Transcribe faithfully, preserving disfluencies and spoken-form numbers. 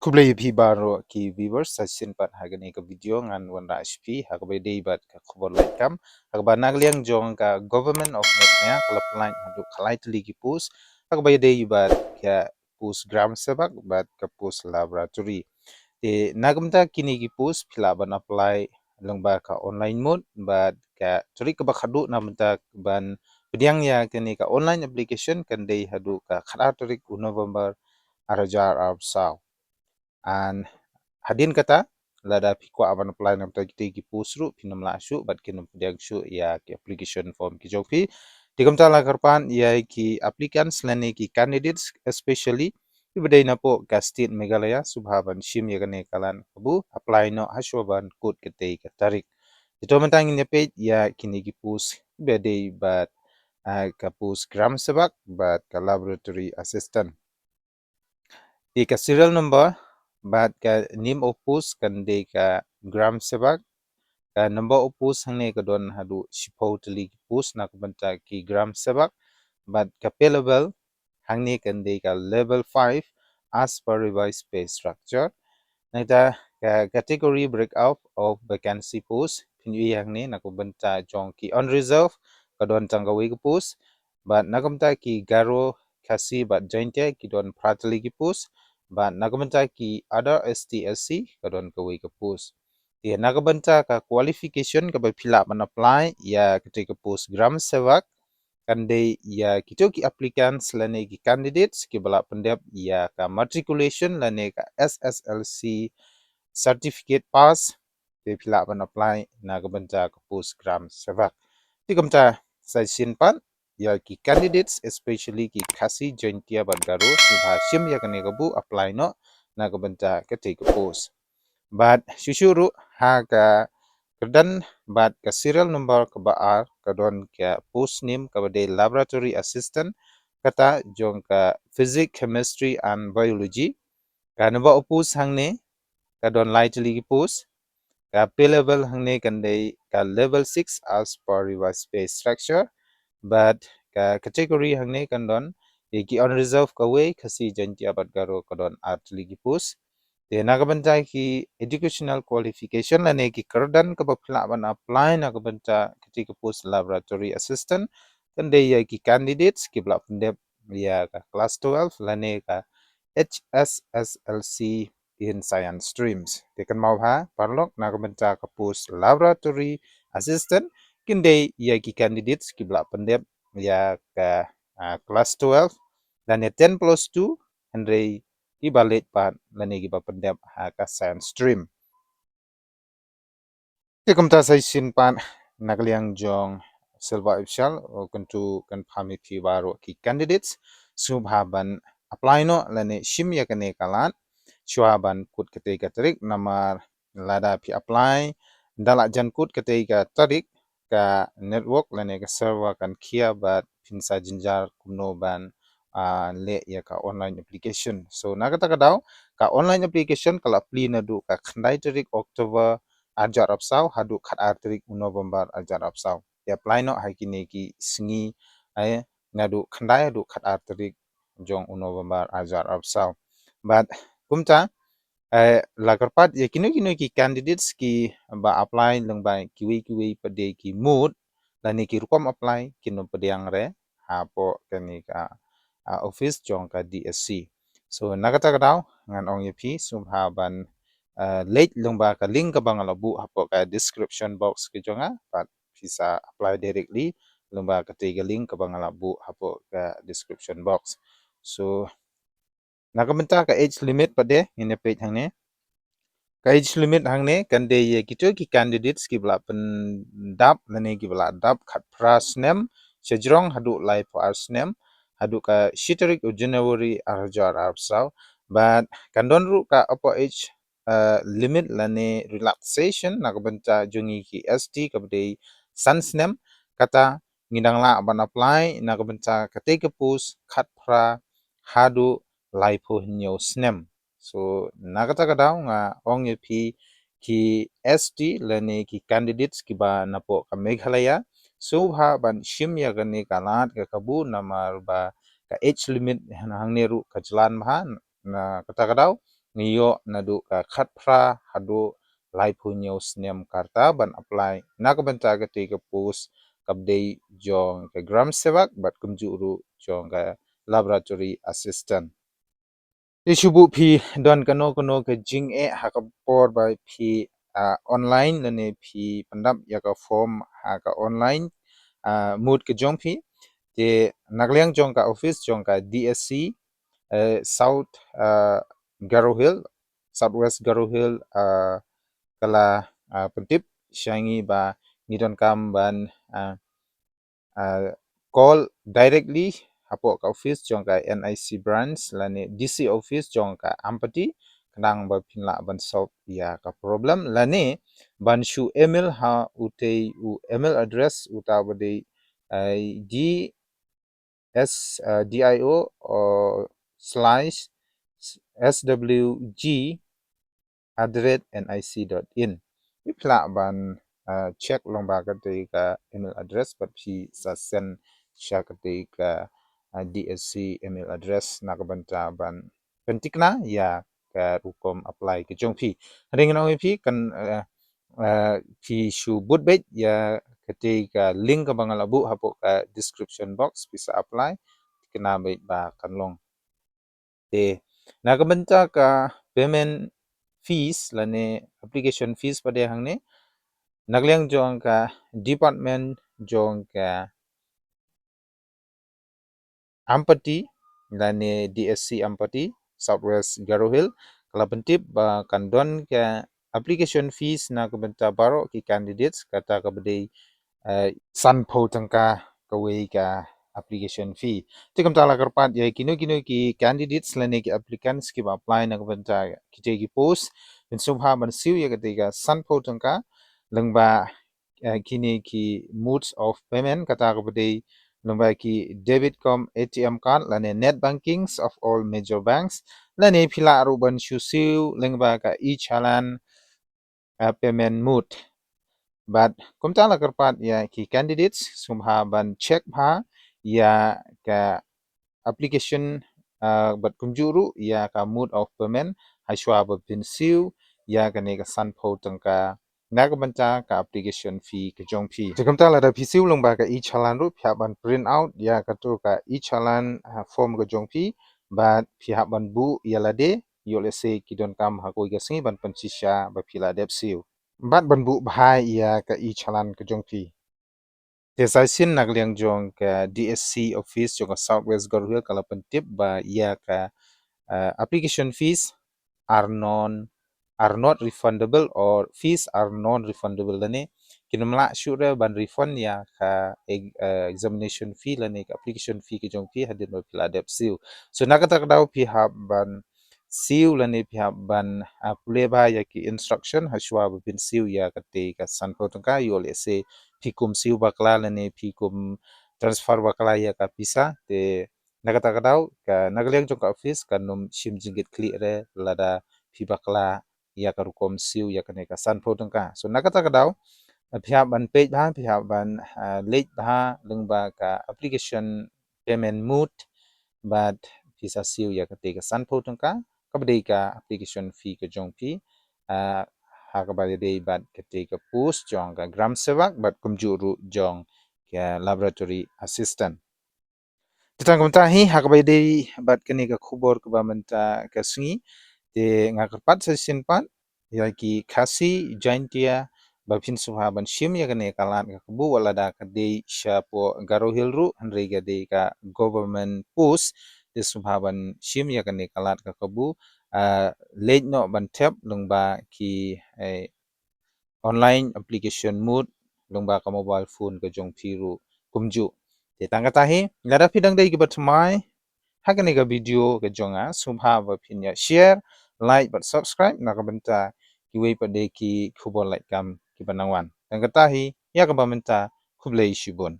Khublei ïa phi baroh ki viewers, sa shisien pat ha kane ka video ngan wanrah sha phi ha kaba ïadei bad ka khubor laitkam ha kaba na ka liang jong ka Government of Meghalaya ka la pynlait haduh khatlai tylli ki post ha kaba ïadei bad ka post gram sevak bad ka post laboratory. Te na ka bynta kine ki post phi lah ban apply lyngba ka online mode bad ka tarik kaba khadduh na ka bynta ban pdiang ïa kane ka online application kan dei haduh ka khatar tarik u November ar hajar arphew saw. And hadien kata lada phi kwah ban apply na ka bynta kitei ki post ruh phin ym lah shuh bad kin ym pdiang shuh ïa ki application form ki jong phi. Te kumta la kyrpad ïa ki applicants lane ki candidates, especially kiba dei napoh ka state Meghalaya, sngewbha ban shim ïa kane ka lad kabu apply noh ha shuwa ban kut katei ka tarik. Te to mynta ngin ïa peit ïa kine ki post kiba dei bad, ah, ka post gram sevak bad ka laboratory assistant. Te ka serial number bad ka name of post kan dei ka gram sevak. Ka number of post hangne ka don haduh shiphew tylli ki post na ka bynta ki gram sevak bad ka pay level hangne kan dei ka level five as per revised pay structure. Nangta ka category breakout of vacancy post phin ïohi hangne na ka bynta jong ki unreserved ka don tang kawei ka post. Bad na ka bynta ki Garo, Khasi bad Jaintia ki don phra tylli ki post. Bad na ka bynta ki other S T S C ka don kawei ka post. Te na ka bynta ka qualification kaba phi lah ban apply ïa katei ka post gram sevak kan dei ïa kito ki applicants lane ki candidates kiba la pyndep ïa ka matriculation lane ka S S L C certificate pass. Te phi lah ban apply na ka bynta ka post gram sevak. Te kumta sa shisien pat ïa ki candidates, especially ki Khasi, Jaintia bad Garo, sngewbha shim ïa kane kabu apply noh na ka bynta katei ka post. Bad shuh shuh ruh ha ka kyrdan bad ka serial number kaba ar ka don ka post name kaba dei laboratory assistant, kata jong ka physics, chemistry and biology. Ka number of post hangne ka don lai tylli ki post. Ka pay level hangne kan dei ka level six as per revised pay structure. Bad ka category hangne kan don ïa ki unreserved kawei, Khasi, Jaintia bad Garo ka don ar tylli ki post. Te na ka bynta ki educational qualification lane ki kyrdan kaba phi lah ban apply na ka bynta katei ka post laboratory assistant kan dei ïa ki candidates kiba la pyndep ïa ka class twelve lane ka H S S L C in science streams. Te kynmaw bha paralok, na ka bynta ka post laboratory assistant kin dei ïa ki candidates kiba la pyndep ïa ka, ah, class twelve lane ten plus two, hynrei kiba leit pat lane kiba pyndep ha ka science stream. Te kumta sa shisien pat na ka liang jong Silver Official, u kyntu kynpham ïa phi baroh ki candidates, sngewbha ban apply noh lane shim ïa kane ka lad shuwa ban kut katei ka tarik, namar lada phi apply da la jan kut katei ka tarik, ka network lane ka server kan khia bad phin sa jynjar kumno ban, ah, leh ïa ka online application. So na kata ka daw ka online application ka la plie naduh ka khyndai tarik October ar hajar arphew saw haduh khatar tarik u November ar hajar arphew saw. Te apply noh ha kine ki sngi, eh, naduh khyndai haduh khatar tarik jong u November ar hajar arphew saw. Bad kumta, eh, la kyrpad ïa kino kino ki candidates kiba apply lyngba kiwei kiwei pat de ki mode lane ki rukom apply kin ym pdiang re hapoh kane ka, ah, office jong ka D S C. So na kata ka daw ngan ong ïa phi sngewbha ban, ah, leit lyngba ka link kaba nga la buh hapoh ka description box ka jong nga, bad phi sa apply directly lyngba katei ka link kaba nga la buh hapoh ka description box. So na ka bynta ka age limit pat de ngin ïa peit hangne. Ka age limit hangne kan dei ïa kito ki candidates kiba la pyndap lane kiba la dap khatphra snem shajrong haduh laiphew ar snem haduh ka shi tarik u January ar hajar arphew saw. Bad kan don ruh ka upper age, eh, limit lane relaxation na ka bynta jong ngi ki S T kaba dei san snem, kata ngi dang lah ban apply na ka bynta katei ka post khatphra haduh laiphew hynñiew snem. So na kata ka daw nga ong ïa phi ki S T lane ki candidates kiba napoh ka Meghalaya, sngewbha ban shim ïa kane ka lad ka kabu namar ba ka age limit hangne ruh ka jlan bha. Na kata ka daw ngi ïoh naduh ka khatphra haduh laiphew hynñiew snem ka rta ban apply na ka bynta katei ka post kaba dei jong ka Gram Sevak bad kumjuh ruh jong ka Laboratory Assistant. Te shu buh phi don kano kano ka jingeh ha ka por ba phi, ah, online lane phi pyndap ïa ka form ha ka online, ah, mode ka jong phi. Te na ka liang jong ka office jong ka D S C, eh, South, ah, Garo Hills, South West Garo Hills, ah, ka la, ah, pyntip sha ngi ba ngi donkam ban, ah, ah, call directly hapoh ka office jong ka N I C branch lane D C office jong ka Ampati khnang ba phin lah ban solve ïa ka problem lane ban shu email ha utei u email address uta ba dei, ah, D S, ah, D I O, ah, slash S W G at the rate N I C dot in. Phi lah ban, ah, check lyngba katei ka email address bad phi sa send sha katei ka, ah, D S C email address na ka bynta ban pyntikna ïa ka rukom apply ka jong phi. Hynrei ngan ong ïa phi kan, ah, ah, phi shu bud beit ïa katei ka link kaba nga la buh hapoh ka description box phi sa apply. Tikna beit ba kan long. Te na ka bynta ka payment fees lane application fees pat hangne na ka liang jong ka department jong ka Ampati lane D S C Ampati, South West Garo Hills, ka la pyntip ba kan don ka application fees na ka bynta baroh ki candidates kata kaba dei, eh, sanphew tyngka kawei ka application fee. Te kumta la kyrpad ïa kino kino ki candidates lane ki applicants kiba apply na ka bynta kitei ki post, phin sngewbha ban siew ïa katei ka sanphew tyngka lyngba, eh, kine ki modes of payment kata kaba dei lyngba ki debit cum A T M card lane net bankings of all major banks lane phi lah ruh ban shu siew lyngba ka e-challan, eh, payment mode. Bad kumta la kyrpad ïa ki candidates sngewbha ban check bha ïa ka application, ah, bad kumjuh ruh ïa ka mode of payment hashwa ba phin siew ïa kane ka sanphew tyngka na ka bynta ka application fee ka jong phi. Te kumta lada phi siew lyngba ka e-challan ruh phi hap ban print out ïa kato ka e-challan, ah, form ka jong phi bad phi hap ban buh ïa lade ïoh lehse ki donkam ha kawei ka sngi ban pynshisha ba phi la dep siew. Bad ban buh bha ïa ka e-challan ka jong phi. Te sa shisien na ka liang jong ka D S C office jong ka South West Garo Hills ka la pyntip ba ïa ka, eh, application fees are non, are not refundable or fees are non-refundable lane kin ym lah shuh re ban refund ïa ka e-, eh, examination fee lane ka application fee ka jong phi hadien ba phi la dep siew. So na kata ka daw phi hap ban siew lane phi hap ban, ah, pule bha ïa ki instruction hashwa ba phin siew ïa katei ka sanphew tyngka ïoh lehse phi kum siew bakla lane phi kum transfer bakla ïa ka pisa te na kata ka daw ka na ka liang jong ka office kan ym shim jingkitkhlieh re lada phi bakla ïa ka rukom siew ïa kane ka sanphew tyngka. So na kata ka daw phi hap ban peit bha phi hap ban, ah, leit bha lyngba ka application payment mode bad phi sa siew ïa katei ka sanphew tyngka kaba dei ka application fee ka jong phi, ah, ha kaba ïadei bad katei ka post jong ka Gram Sevak bad kumjuh ruh jong ka laboratory assistant. Te tang kumta hi ha kaba ïadei bad kane ka khubor kaba mynta ka sngi te nga kyrpad sa shisien pat ïa ki Khasi Jaintia ba phin sngewbha ban shim ïa kane ka lad ka kabu wat lada ka dei shapoh Garo Hills ruh hynrei ka dei ka government post te sngewbha ban shim ïa kane ka lad ka kabu, ah, leit noh ban thep lyngba ki, eh, online application mode lyngba ka mobile phone ka jong phi ruh kumjuh. Te tang kata hi lada phi dang dei kiba thymmai ha kane ka video ka jong nga sngewbha ba phin ïa share, like bad subscribe na ka bynta kiwei pat de ki khubor lait kam kiba nang wan. Tang kata hi ïa kaba mynta khublei shibun.